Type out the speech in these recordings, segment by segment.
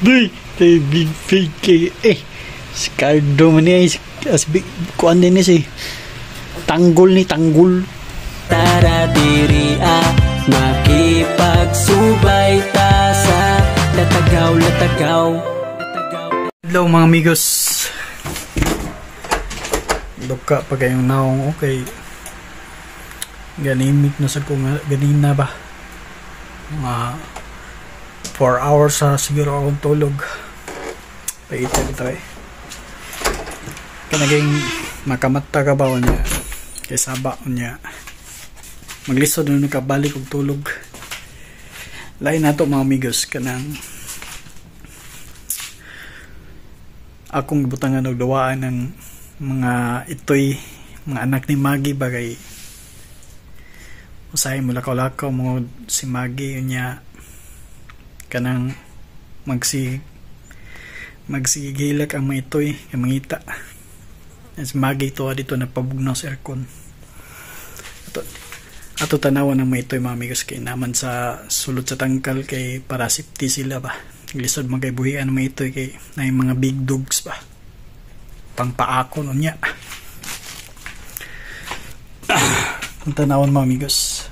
Day, day big fake eh. Si Cardo man niya as big kuan din ni si Tanggol ni Tanggol. Tara diri ah, makipagsubay ta sa latagaw latagaw. Hello mga amigos. Duka pa kayong naong okay. Ganimik na sa kung ganina ba. Mga 4 hours sa siguro akong tulog. Paita ito eh. Kanaging makamata ka ba o niya? Kay saba o niya. Maglisod na nakabalik og tulog. Lain na to mga amigos kanang akong gibutangan og duwaan ng mga itoy mga anak ni Maggie bagay usahay mo lakaw-lakaw mo si Maggie unya kanang magsigigilak ang mga itoy kay mangita. Si Maggie to dito nagpabugnaw sa aircon. Ato tanawan ng mga itoy mga amigos kay naman sa sulod sa tangkal kay para safety sila ba. Lisod man kay buhian ng mga itoy kay na yung mga big dogs ba. Pangpaako nun niya. Ang tanawan mga amigos.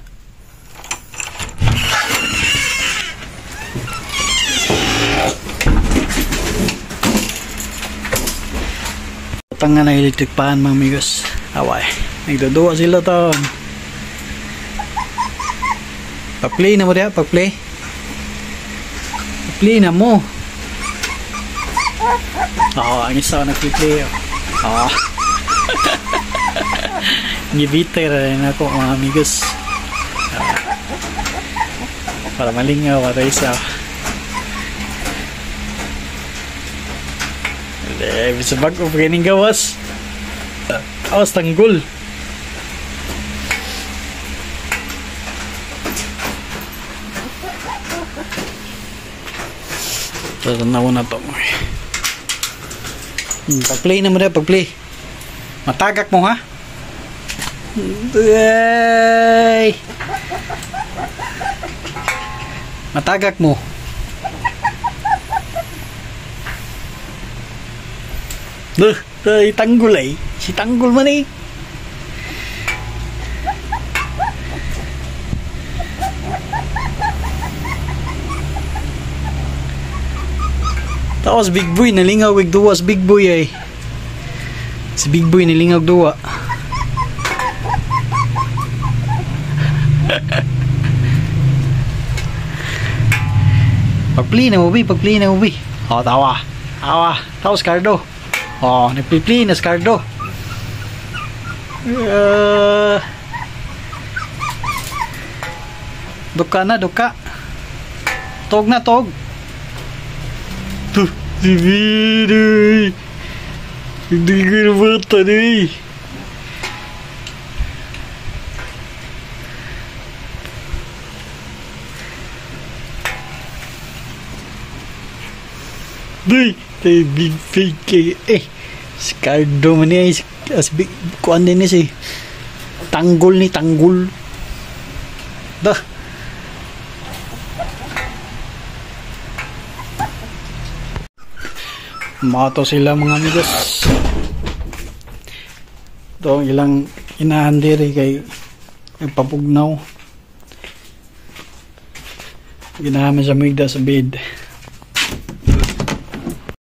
Tanga na electric pan mga amigos. Away. Nagduduwa sila taon. Pa-play na mo diha, pa-play. Pa-play na mo. Oo, ang isa nagpi-play. Oo. Ngibitay rin ako mga amigos. Para malingaw, para isa. Eh, bisa bago pa kining gawas. Awas tanggol. Tatanaw na to. Pag-play na mo na, pag-play. Matagak mo ha? Ay! Matagak mo. Duh, ay, tanggol ay. Si tanggol man eh. Tapos big boy nalingaw og duwa si big boy ay. Si big boy nalingaw duwa. Pag-play na mo bi, pag-play na mo bi. Oh, tawa. Tawa. Tapos Cardo. Oh, nagpi-play na si Cardo. Duka na, duka. Tog na, tog. Tuh, si Bidoy. Hindi ko nabata eh. Day, day big fake eh. Si Cardo man niya as big kuan din ni si Tanggol ni Tanggol. Dah. Mato sila mga amigos. Ito ang ilang inahan diri kay nagpapugnaw. Ginahaman sa migda sa bed.